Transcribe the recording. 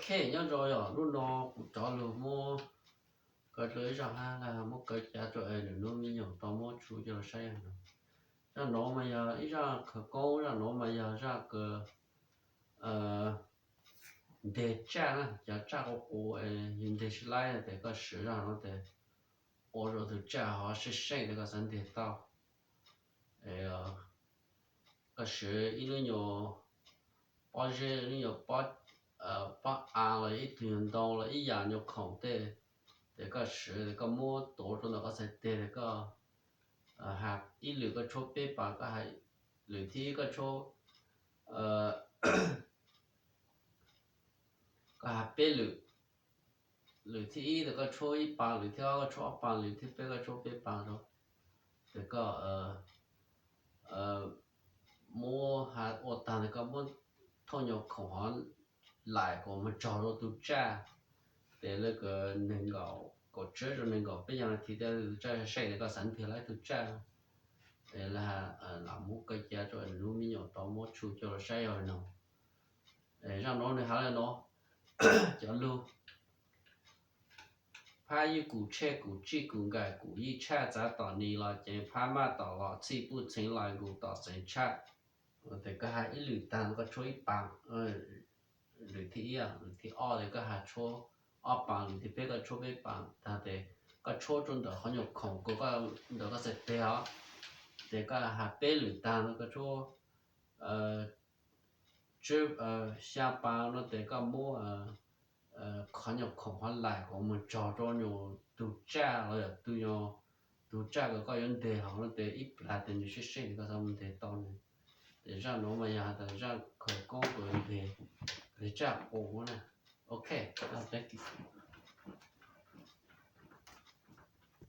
Ok, nyob zoo, yog lub no kuv rov lug muab kaw dlua ib zaug hab, muab kaw cav rua es nws nub me nyuam tau muab tshua coj lug saib yog no. Zaj no mas yog ib zaj khawv koob, zaj no mas yog zaj kws nteg tsaj na, cov tsaj quas quas es yus nteg tsis laib tes koj swv zaj no tes ua rua tug tsaj ho seej seej tes koj xav nteg tau. Koj swv ib lub nyuas pob zeb, lub nyuas pob av los ib tug nyuas ntoo los ib yam nyuas khoom tej, tes koj swv tes koj muab tuav rua ntawm koj txhais tes tes koj has ib lwm koj tshuab peb pas, koj has lwm thib ib koj tshuab, koj has peb lwm, lwm thib ib tes koj tshuab ib pas, lwm thib ob koj tshuab ob pas, lwm thib peb koj tshuab peb pas rau. Tes koj muab has ua taag tes koj muab thooj nyuas khoom hov laim kom moog tsog rua tug tsaj. Tes le kws neeg nkaum, kaum tsib rua neeg nkaum peb caug nas this tej tug tsaj seej tes koj xav nteg laib tug tsaj. Tes le has lam muab kaw cav rua nub me nyuam tau muab tshua coj lug saib yog le no. Zaj no nwg has le no, cov lug: Phab ywj kum tshej kum tsij kum nkaim kum yij tshaj txav tom nis los ceev phab maj tom los txhij puj txheev lais nkus tom xeev tshaj. Tes koj has ib lwm taag koj tshuab ib pas, lwm thib ib, lwm thib ob tes koj has tshuab ob pas, lwm thib peb koj tshuab peb pas taag tes koj tshuab rua ntawm qhov nyuas khoom kws ntawm koj txhais tes os. Tes koj has peb lwm taag no koj tshuab xya pas no tes koj muab qhov nyuas khoom hov laim kom moog tsog rua nyuas tug tsaj los yog tug nyuas, tug tsaj kws koj yuav nteg hov no tes ib plag tes nwg seej seej tes koj xav mus nteg tau nwg. Tes zaj no mas yog has tas zaj khawv koob kws nteg, nteg tsaj quas na. Ok, thank you.